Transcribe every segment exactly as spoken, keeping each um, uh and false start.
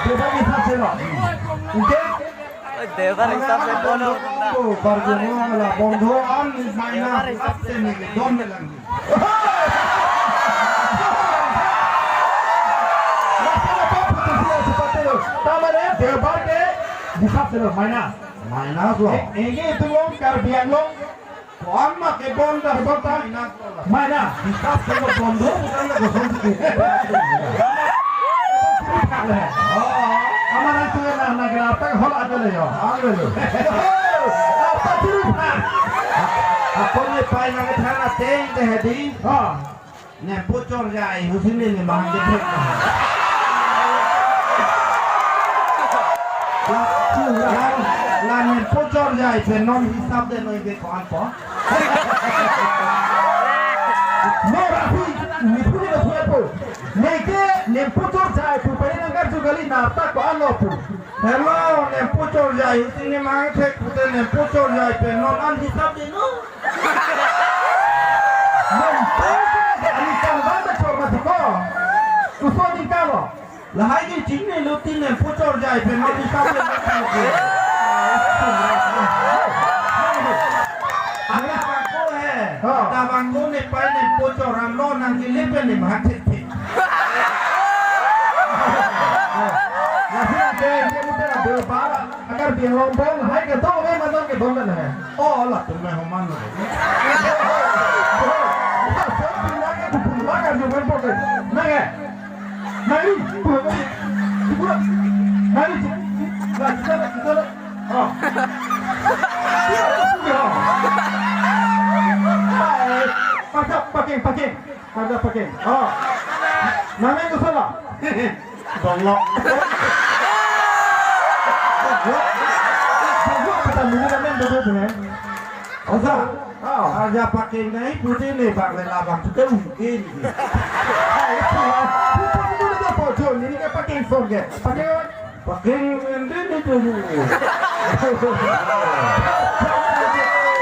Debar hisab se lo. Oke? Debar hisab se bondhu. Bondhu, bondhu, bondhu, an minus hisab se ni, don me lang. Tamane debar ke hisab se lo, minus. Minus lo. E-, ege tulong Karbi Anglong. Ko-an ma ke bondhu, bondhu ta. Minus lo. Minus. Hisab se lo bondhu, bukan lo kosong sih. Oh. Amar itu na, na kenapa hol ada le yo. Hal lo. Apa sih, Pak? Ako nepei nangkethan ateng dei hedi. Oh. Nempo chorjai, husin ne nemang kethek. La, la, la nempo chorjai pen non hisab de noi be ko-an po. No, Rafi, nephu ne nephu po. Neke nempo chorjai pu pari nangkar jugali nata ko-an lo pu. Hello, nempo chorjai, husin nemang kethek pute nempo chorjai pen non an hisab de no. Nempo chorjai, ani kan bang ta chor mati ko. Kuso ni kalo. Lahai ke chinine lo tin nempo chorjai pen non hisab de no. Ada bangko he. Ha. Ada bangko nepei nempo chor an lo nangkele pen nemang kethek. Langsung ke, dia muter ada para. Agar dia lombong, hai ke dong, eh, manang ke dong kan, eh. Oh, latum me homan lo. Sab pina ke tu pun makan jo men pote. Nang, eh. Nang ni, tu, tu, nang ni, la, kita la, kita la. Oh. Pakai, pakai, pakai. Ada pakai. Oh. Nang ni tu salah. Donglok. Donglok. Donglok kata mulu kami duduk ni. Osa. Oh. Arja pakai nai putih ni bang lela bang kita mungkin. Ini ke pakai phone ke. Pakai. Pakai ini dulu.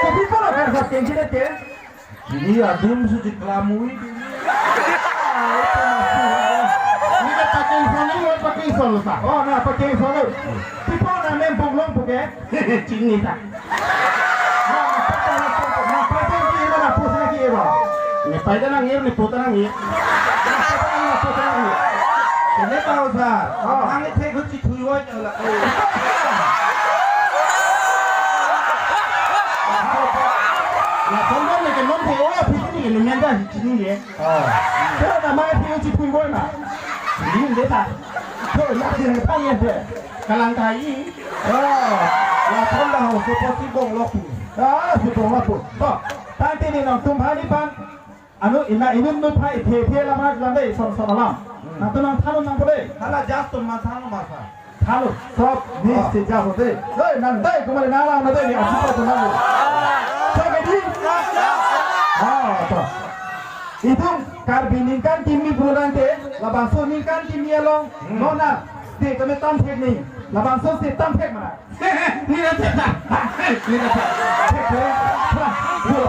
Kopi pala kan sa tensi deh. Ini adum suji kelamui. Ini ke pakai phone, ini pakai phone ta. Oh, na pakai phone. Pipo na mem bong long puke. Chinine ta. Na pakai phone, na pakai phone, na pus na ki ero. Nepei ta nangir, nepei ta nangir. Nepei ta nangir, nepei ta nangir. Nepei ta nangir. Oh. Ang ithek huchi thui wai ta la. Lason bang ne ke non the o aphi ni ne menda hi chinine. Oh. Pero na mai aphi o chipui boy na. Chinine ta. Pero na ke ne pa ye the. Kalang kai. Oh. Lason bang ho so posi bong lo pu. Ah, si bong lo pu. To. Tangte ne nangtum bhani pan. Anu ina inut nu phai the the lamar lam dei son son lam. Hmm. Nangtum nangthan nang pule. Hala just to ma than ma sa. Thanlo, sob, ni Oh. stage ho dei. Hei, nang dei, kumari nang lang na dei, ni aji pa tu nang. Sob, edi? Ah, to. Itum Karbi ningkan kimi pulo tangte, labangso ningkan kimi along, Hmm. non na, stage kami tam thek ni, labangso stage tam thek mana? Ni na thek na. Ni na thek. Thek, thek. Pura,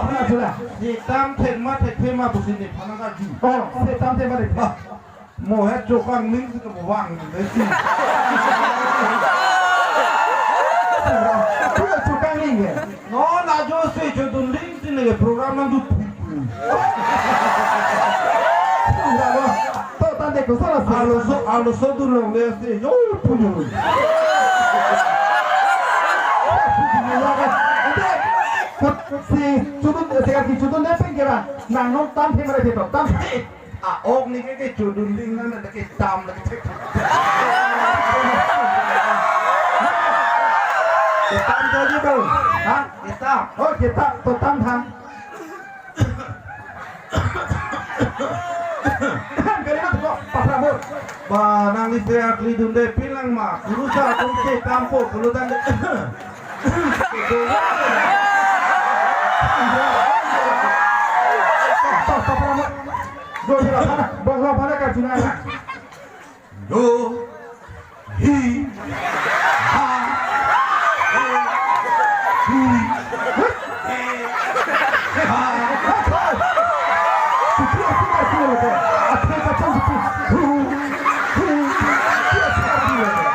pura, pura. Stage tam thek ma, thek thek ma, pusi ni, phana ka ju. Oh, stage tam thek ma, thek thek. Ah. Mo he chokang ning si kebang dei si. Pura chokang ning ya. No, na jo si chodun ning si ne program nang du. Pura lo. To tande ko sala si. Alo so, alo so dun long dei si. Yo, punya. Ante, si chodun, si kaki chodun dei pin kira. Nang non tam thek mare thek tam thek. A-ok ni ke, ke chodun ning nang na ke tam na ke. Ke tam to ji bro. Ha? Ke tam. Oh, ke tam, to tam tham. Kali na to, pasra bro. Ba, nang ni se akli dun dei pin lang ma. Kuru sa tum ke tam po, kuru dan dei. Bong lo pada ka china. Do, hi, ha, he, hi, ha. Hu, hu, hu.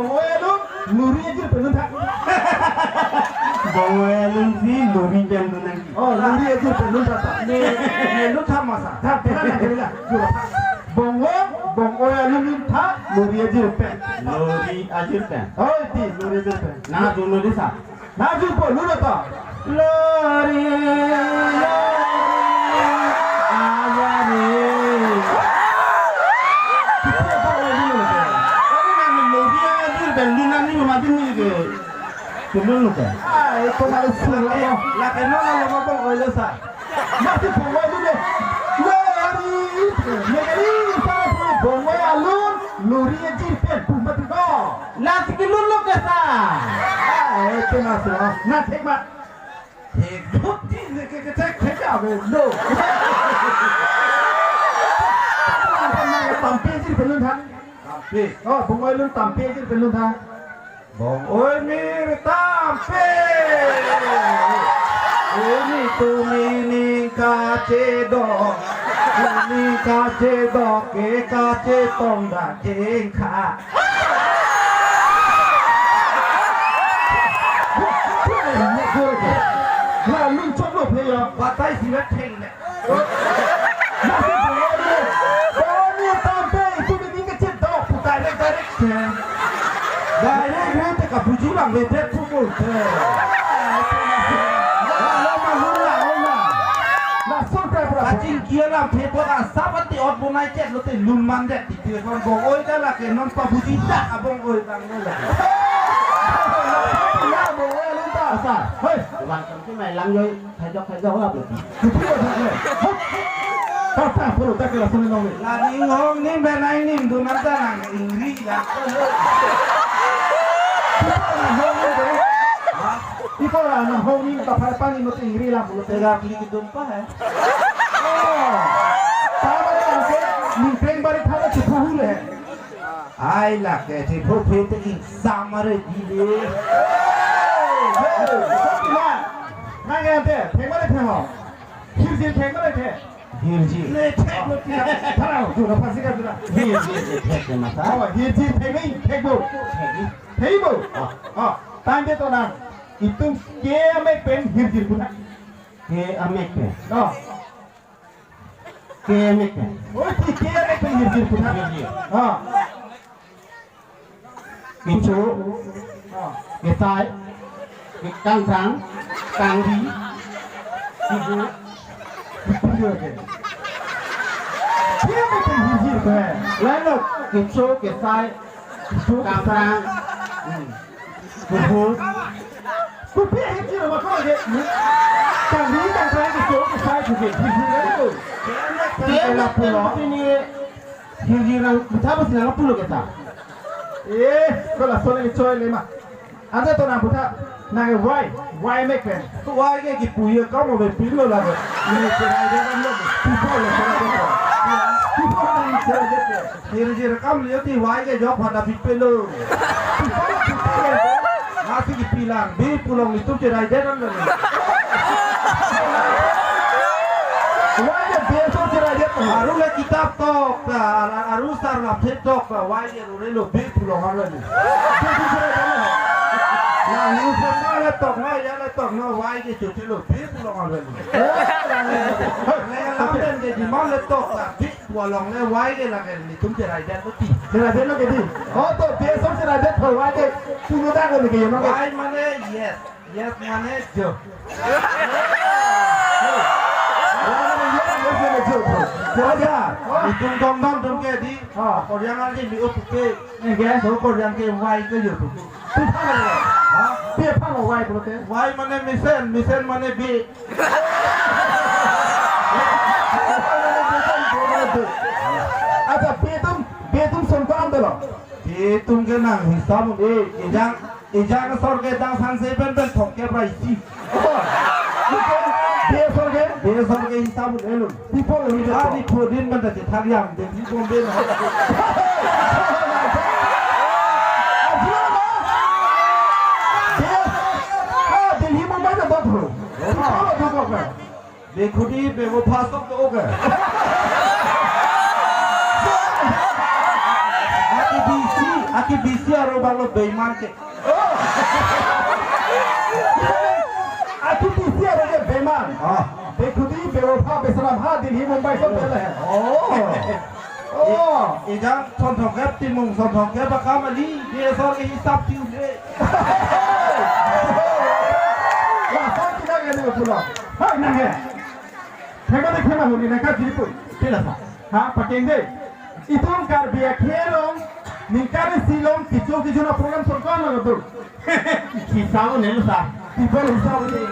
Bong-oi alun, luri ajir pen luntha. Bong-oi alun si luri pen lun nangji. Oh, luri ajir pen luntha ta. Ne, ne luntha masa. Tha, tha, tha, tha, tha. Bong-oi, bong-oi alun luntha, luri ajir pen. Luri ajir pen. Oh, iti, luri ajir pen. Na, juno disa. Nangjupo, lun nangta. Lori, lori, ajari. Kipu apa lagi lun nangta? Lori nang lori aja, ben lun nang ni mati ni ke. Lun nangta. Ah, itu malu sila mo. Lake non lo mo bong-oi lo sa. Mati bong-oi lun de. Lori. Negeri sana bong-oi alun, luri ajir pen, pum mati ko. Lasi kelun lo kesa. Ah, itu masuk. Na thek ma. Thek. Phuti ne ke ke thek thek ya be. No. Tampi ajir pen luntha. Tampi. Oh, bong-oi alun tampi ajir pen luntha. Bong-oi mir tampi. Ini tumi ning kachedok. Ini kachedok ke kachetong da kengkha. La lun chok lo phe ya. Batai si la theng le. Nasi bong-oi lo. Bong-oi tampi itu bikin kecil dok. Direct, direct. Direct rute kabuji bang vedet pukul. Lo ma lun la, lo ma. Langsung ke berapa? Kachingki alam phe pon asap ati ot bonai chet lote lun mandet. Telepon bong-oi ta lake non pabuji ta abong-oi bang lo la. Ya bong-oi alun ta. Asa. Hei. Bang kam si mai lang joi. Thajok thajok la poti. Kupi lo thak le. Hop. Tata puro tak la sene nong le. La ning hong ning benai ning dun nangta nang ingri la. Ipo la nang hong ning ta phar pani mo ingri la pulo. Tega pli kidun pa hai. Oh. Tama le angke ning peng bari thana chipu hule. Ai lake thepho phe te exam are dile. Hey, hey, hey, nang ante, thek mane thek ho. Hirjir thek mane thek. Hirjir. Ne thek lo tina. Tharao, tu na pasi ka tu na. Hirjir ne thek ke masa. Oh, hirjir thek ni, thek bo. Thek ni. Thek bo. Ah. Ah, tangte to na. Itum ke amek pen hirjir puthak. Ke amek pen. No. Ke amek pen. Oh, ke amek pen hirjir puthak. Hirjir. Ah. Kecho, ah, kesai, ke kangkrang, kangri, kibu, kibu ke. Dia betul hijir ke. Lalu kecho, kesai, kecho, kangkrang, hmm, kibu. Kopi hijir apa kau ke? Kangri, kangkrang, kecho, kesai, kibu. Hijir itu. Kela pulo. Sini hirjirang puta besi nang pulo kita. Eh, kalau soalnya coy lema. Ada to nang puta nang why, why make pen. Tu why ke kipu ye kamu be pilo lagi. Ini cerai dia kan lo. Pipo lo cerai dia. Pipo nang cerai dia. Hirjir kam liyo ti why ke jok pada pipelo. Pipo lo pipo lo. Masih kipilang. Bi pulang itu cerai dia kan lo. Why ke beso cerai dia. Aru le kitab tok, aru sar lam thetok, why ke rurelo bi pulang arlo ni. Beso cerai dia. Na newspaper le tok, na ya le tok, no why ke chuchelo bi pulang arlo ni. Nang lam den ke demand le tok, bi pulang le why ke lake nelitum cerai dia lo ti. Cerai dia lo ke di. Oh to beso cerai dia thoi why ke pulo dak lo ke ya no. Why mane yes. Yes mane jo. Yes mane jo. Coba ya. Itum dom dom dom ke di. Ha. Koryang aji mi utuke. Nge. So koryang ke why ke jo tu. Pi aphan lo? Ha? Pi aphan lo why pulote? Why mane mesen, mesen mane bi. Acha, bi atum, bi atum son ko-an dolo? Bi atum ke nang hisab un-e, ejang, ejang asor ke dang sangse pen pen thomkep ra isi. Oh, bi asor ke? Bi asor ke hisab un-e lo. Pipo lo ni. Ah, ni pho din pen ta chethak yam, Delhi Bombay lo. Ajlo ma? Bi, ah, Delhi Mumbai ta dok lo. Pipo lo dok lo. Bekhudi, bewafa sob do ke. Aki B C, aki B C aro bang lo beiman ke. Aki B C aro ke beiman. Ah. Bekhudi, bewafa, besarabha, Delhi, Mumbai sob do le. Oh. Oh. Ejang son thomkep, timung son thomkep akam ali, bi asor ke hisab ti un-e. Lason kita kali pulo. Hai nang he. Khema de khema huni nang kajiripui. Pila sa? Ha, pakeng de. Itum Karbi akhei along, ningkan isi along, kicho kicho na program sorkar na lo. Hisab un-e lo sa. People hisab un-e.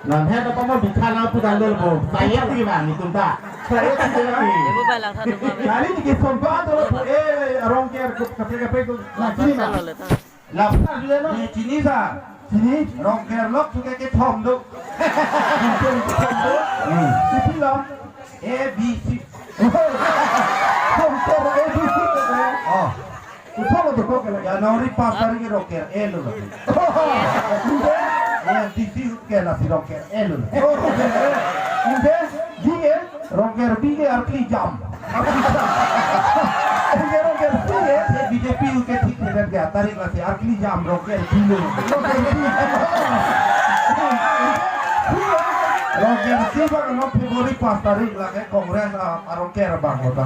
Non he to pamo bikha na pu dan dol bo. Saya ti ma ni tum ta. Saya ti ma. Ibu balang satu kami. Kali ni ke sorkar dolo, eh, Rongker kape kape ko. Na chini ma. Lapsa jule no? Ni chini sa. Chini? Rongker lok suke kethom do. Rongker kethom do. Hmm. Isi lo? A B C. Rongker A B C ko. Oh. Utholo to ko kela. January pas tarik ke Rongker A lo. Inde? Ya, D C ke lasi Rongker A lo. Oh, Rongker A. Inde? D A? Rongker B ke arkli jam. Rongker B ke. B J P ke thik thik ya, tarik lasi arkli jam Rongker B lo. Rongker C bang no February pas tarik lake Congress a, a Rongker bang hoda.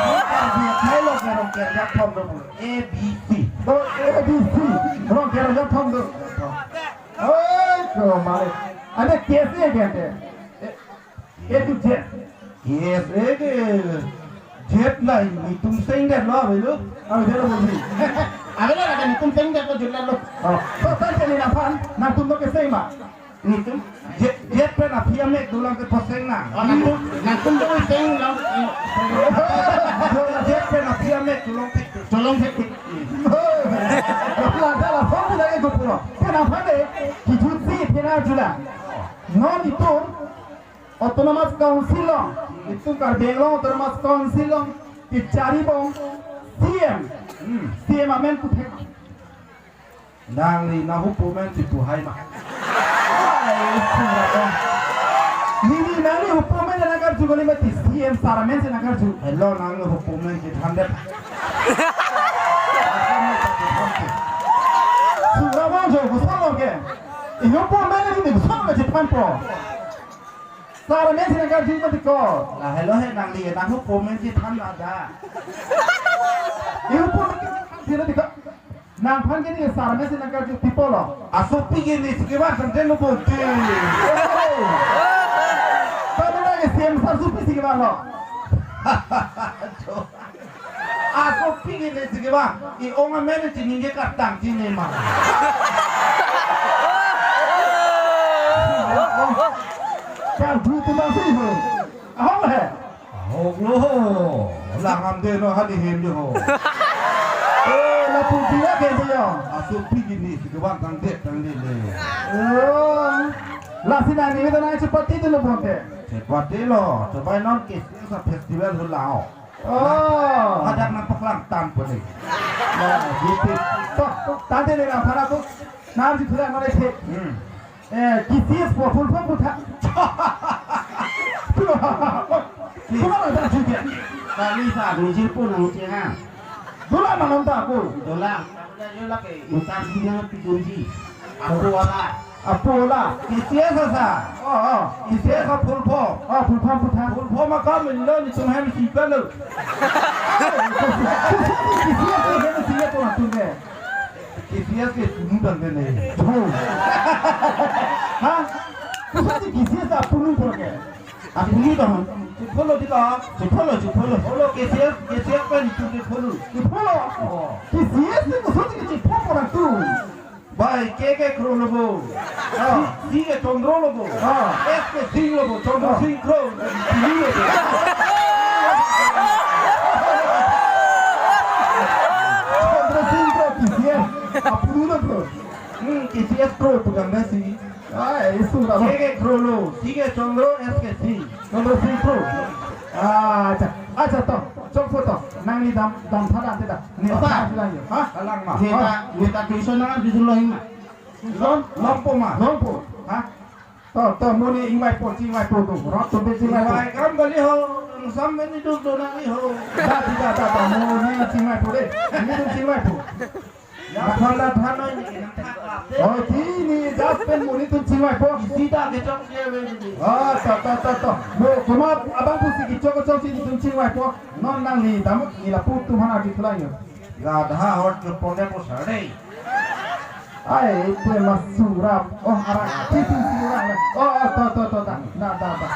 Rongker B ke lo ke Rongker ya thom do. A B C. Oh, A B C. Rongker ya thom do. Oi, ko male. Ane K S A ke ante. A to Z. K S A ke Z lai, netum seng det lo, avelo? Avelo, avelo, avelo. Avelo, netum seng det lo, Z lo. Oh, so, so, jadi nangphan, nangtum lo ke seng ma? Netum? Z, Z pen aphi amek dolang ke poseng na. Oh, nangtum, nangtum lo seng lang. Z pen aphi amek dolang thik. Dolang thik. Lada lason tu lagi gopuro. Kenapa deh? Kijut si, kena jula. Non itum, Autonomous Council along, itum Karbi Anglong Autonomous Council along kechari bom C M, hmm, C M amen puthek. Nangli nanghupo amen chipu hai ma. Ai, sura ko. Nini nangli hupo amen nangkarju kali mati C M sir amen si nangkarju. Hello, nangli hupo amen chithan det. Sura bang jo, kusalo ke. Ihupo amen nini kusalo chithanpo. Sir amen si nangkarju mati ko. La hello he nangli nanghupo amen chithan la da. Ihupo amen si nangkarju mati ko. Nangphan ke ni sir amen si nangkarju people lo. Asopi ke ni si kevan samten lo bonti. Kamu na ke C M sir sopi si kevan lo. Asopi ke ni si kevan. I-ong amen si ningje katang si ne ma. Kang thu tu ma si ho. Ahok he. Ahok lo ho. Langdam de no hadi hem jo ho. Eh, lapu pila ke de yo. Asu pigini si kebang tang det tang det le. Oh. Lasi nangli ta nang chepate tu lo bonte. Chepate lo. Chobai non ke sa festival hu lao. Oh. Hadak nangpaklang tang pone. Ya, gitu. To, to, tante ne nang phara tu. Nang si phara mane the. Hmm. Eh, K C S po full form putha. Kuma la ta chuti. Kali sa niji pu nang che ha. Dola manom ta ko. Dola. Yo la ke insan sina pidunji. Apo wala. Apo wala. K C S asa. Oh, oh. K C S a full form. Oh, full form putha. Full form akam lo ni tum hem si palo. K C S ke hem si ya to atum ke. K C S ke punu tang de ne. Oh. Ha? Kosonsi K C S apunu pon ke? Apunu to. Chepolo di ka? Chepolo, chepolo. Polo K C S, K C S pen itu chepolo. Chepolo. Oh. K C S ke kosonsi chepolo pon atum. Bai, K ke Kro lobo. Ah. C, C ke Chondro lobo. Ah. S ke Sing lobo. Chondro Ah. Sing Kro. Sing lobo. Chondro Sing Kro, K C S. Apunu lo Kro. Hmm, K C S Kro pu tang da si. Ah, isu ra. K ke Kro lo, C ke Chondro, S ke Sing. Chondro Sing Kro. Ah, acha, acha to. Chok photo. Nangli dam, dam tha dam te da. Ne Apa? Tha lang yo. Ha? Kalang ma. Neta, neta tuition nang tuition lo hima. Long, longpo ma. Longpo. Ha? To, to, mo ne ingvaipo, chingvaipo tu. Rot tu be chingvaipo. Ingvai kam kali ho, sam meni duk do nang ho. Da, da, da, da, da, mo ne chingvaipo de. Mo ne chingvaipo. Ya, phala thano ni kinang thak lap de. Oh, ti ni jas pen mo ne tum chingvaipo. Isi ta ke chok je ve ni. Ah, to, to, to, to. Mo, kuma abang pusi kechok chok si tum chingvaipo. Non nangli dam, ni lapu tu mana di tulang yo. Gadha hot ke pon de po sare. Ai, pu ma surap. Oh, arak. Ti tu surap. Oh, oh, to, to, to, to. Na, da, da.